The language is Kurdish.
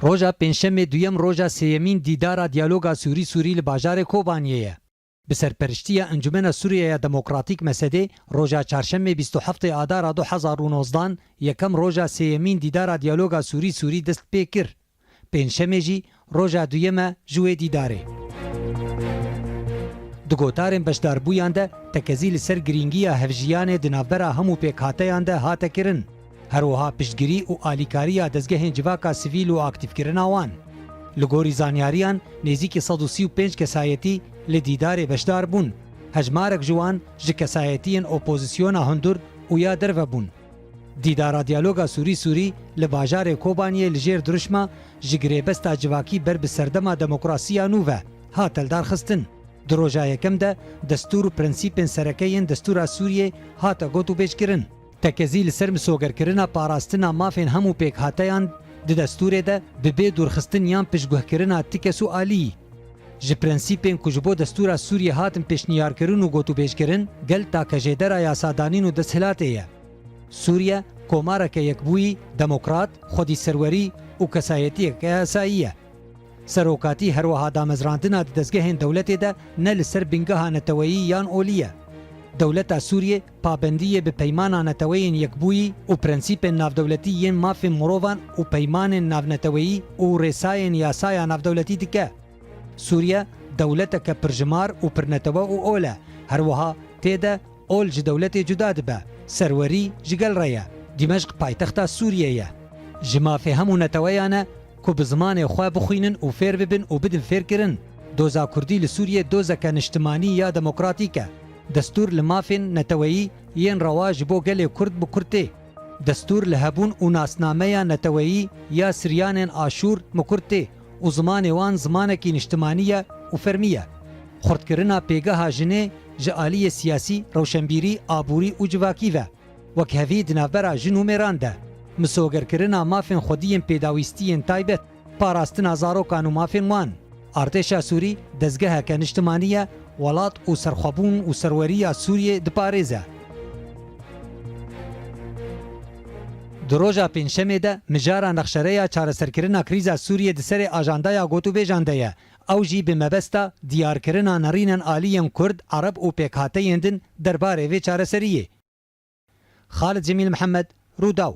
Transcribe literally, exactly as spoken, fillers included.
Roja Pêncşemê duyem roja sêyemîn dîdara diyaloga Sûrî-Sûrî li bajarê Kobaniyê ye. Bi serperiştiya Encumena Sûriyeya Demokratîk, MSD'ê, roja Çarşemê bîst û heftê Adara du hezar û nozdan yekem roja sêyemîn dîdara diyaloga Sûrî-Sûrî dest pê kir. Pêncşemê jî roja duyem e ji wê dîdarê. Di gotarên beşdarbûyan de tekezî li ser girîngiya hevjiyanê di navbera hemû pêkhateyan de hate kirin. Her wiha piştgirî û alîkariya dezgehên civaka sivîl û aktîfkirina wan. Li gorî zanyariyan, nêzîkî sed û sî û pênc kesayetî li dîdarê beşdar bûn. Hejmarek ji wan ji kesayetiyên opozisyona hundir û ya derve bûn. Dîdara diyaloga Sûrî-Sûrî li bajarê Kobaniyê li jêr dirûşma ji girêbesta civakî ber bi serdema demokrasiya nû ve hate lidarxistin. Di roja yekem de destûr û prensîpên sereke yên destûra Sûriyê hate gotûbêjkirin. Tekezî li ser misogerkirina parastina mafên hemû pêkhateyan di destûrê de bi bê dûrxistin yan piştguhkirina ti kes û alî. Ji prensîpên ku ji bo destûra Sûriyê hatin pêşniyarkirin û gotûbêjkirin, gel takejêdera yasadanîn û desthilatê ye. Sûriye komareke yekbûyî, demokrat, xwedî serwerî û kesayetiyeke yasayî ye. Serokatî her wiha damezrandina di dezgehên dewletê de ne li ser bingeha neteweyî yan olî ye. Dewleta Sûriyê pabendî ye bi peymana neteweyên yekbûyî û prensîpên navdewletî yên mafên mirovan û peymanên navneteweyî û rêsayên yasaya navdewletî dike. Sûriye dewleteke pirjimar û pirnetewe û ol e. Her wiha tê de ol ji dewletê cuda dibe. Serwerî ji gel re ye. Dîmeşq paytexta Sûriyê ye. Ji mafê hemû neteweyan e ku bi zimanê xwe bixwînin û fêr bibin û bidin fêrkirin. Doza Kurdî li Sûriyê dozeke niştimanî ya demokratîk e. Destûr li mafên neteweyî yên rewa ji bo gelê Kurd bi Kurd tê. Destûr li hebûn û nasnameya neteweyî ya Siryanên Aşûr bi Kurd tê û zimanê wan zimanekî niştimanî ye û fermî ye. Xurtkirina pêgeha jinê ji aliyê siyasî, rewşenbîrî, aborî û civakî ve, wekhevî di navbera jin û mêran de, misogerkirina mafên xwediyên pêdawîstiyên taybet, parastina zarokan û mafên wan. Artêşa Sûrî dezgeheke niştimanî ye, welat û serxwebûn û serweriya Sûriyê diparêze. Di roja Pêncşemê de mijara nexşereya çareserkirina krîza Sûriyê di serê ajandaya gotûbêjan de ye. Ew jî bi mebesta diyarkirina nerînên aliyên Kurd, Ereb û pêkhateyên din derbarê vê çareseriyê. Xalid Cemîl Mihemed, Rûdaw.